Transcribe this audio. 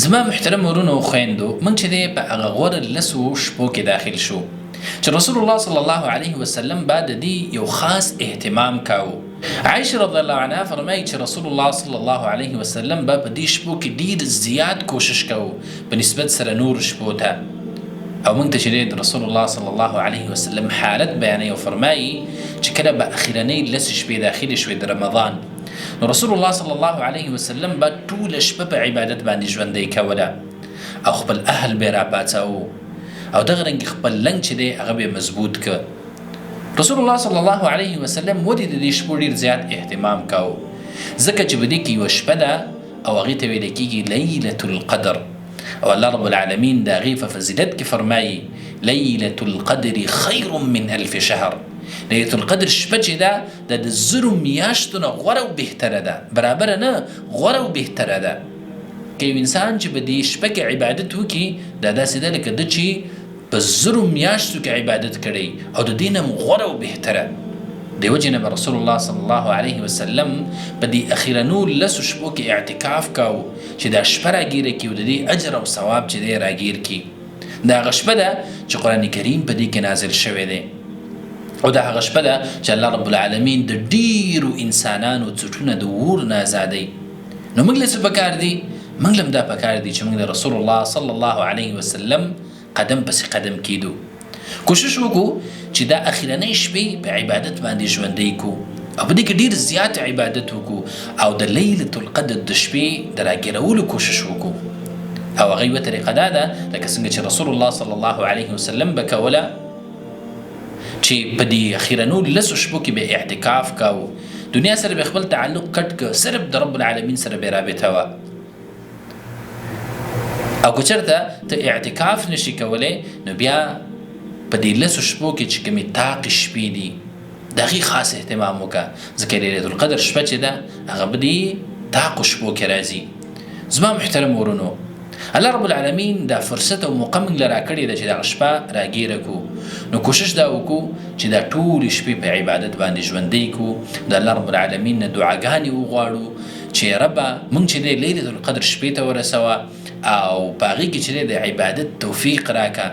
زما محترم ورونو او خویندو، موږ چې دی په هغه غوره لسو شپو کې داخل شو چې رسول الله صلی الله علیه وسلم به د دې یو خاص اهتمام کاوه. عائشه رضی الله عنها فرمایي چې رسول الله صلی الله علیه وسلم به په دې شپو کې ډیر زیات کوشش کاوه په نسبت سره نورو شپو ته. او موږ ته چې دی د رسول الله صلی الله علیه وسلم حالت بیانوي او فرمایي چې کله به اخرنۍ لسې شپې داخلې شوې د رمضان، نو رسول الله صلی الله علیه وسلم به ټوله شپه په عبادت باندې ژوندۍ کوله او خپل اهل به راپاڅاوه او دغه رنګ خپل لنګ چې دی هغه به مضبوط که. رسول الله صلی الله علیه وسلم ولې د دې شپو ډیر زیات اهتمام کاوه؟ ځکه چې په دې کې یوه شپه ده او هغې ته ویل کېږي لیلة القدر، او الله رب العالمین د هغې په فضیلت کې فرمایي لیلة القدر خیر من الف شهر. لیلة القدر شپه چې ده دا د زرو میاشتو نه غوره او بهتره ده، برابره نه، غوره او بهتره ده. که یو انسان چې په دې شپه کې عبادت وکړي، دا داسې ده لکه ده چې په زرو میاشتو کې عبادت کړی او د دې نه هم غوره او بهتره. دې وجې نه به رسول الله صلی الله علیه وسلم په دې اخیرنو لسو شپو کې اعتکاف کاوه چې دا شپه راګیره کړي او د دې اجر او ثواب چې دی راګیر کړي. دا هغه شپه ده چې قرآن کریم په دې کې نازل شوی دی، او دا هغه شپه ده چې الله رب العالمین د ډیرو انسانانو څټونه د اور نه ازادوي. نو موږ له څه پکار دي؟ موږ له هم دا پکار دي چې موږ د رسول الله صلی الله علیه وسلم قدم پسې قدم کیدو، کوشش وکړو چې دا اخیرنۍ شپې په عبادت باندې ژوندۍ کو او په دې کې ډیر زیات عبادت وکړو او د لیلة القدر د شپې د راګیرولو کوشش وکړو. او هغه یوه طریقه دا ده لکه څنګه چې رسول الله صلی الله علیه وسلم به کوله چې په دې اخیرنو لسو شپو کې به اعتکاف کاوه، دنیا سره به خپل تعلق کټ که، صرف د رب العالمین سره به رابطه وه. او که چېرته ته اعتکاف نشي کولی نو بیا په دې لسو شپو کې چې کومې طاقې شپې دي د هغې خاص اهتمام وکړه، ځکه لیلة القدر شپه چې ده هغه په دې طاقو شپو کې راځي. زما محترم ورونو، الله رب العالمین دا فرصت او موقع موږ له راکړې ده چې دغه شپه راګیره کړو، نو کوشش دا وکړو چې دا ټولې شپې په عبادت باندې ژوندۍ کړو، د الله رب العالمین نه دعاګانې وغواړو چې ربه موږ چې دی لیلة القدر شپې ته ورسوه او په هغې کې چې دی د عبادت توفیق راکه.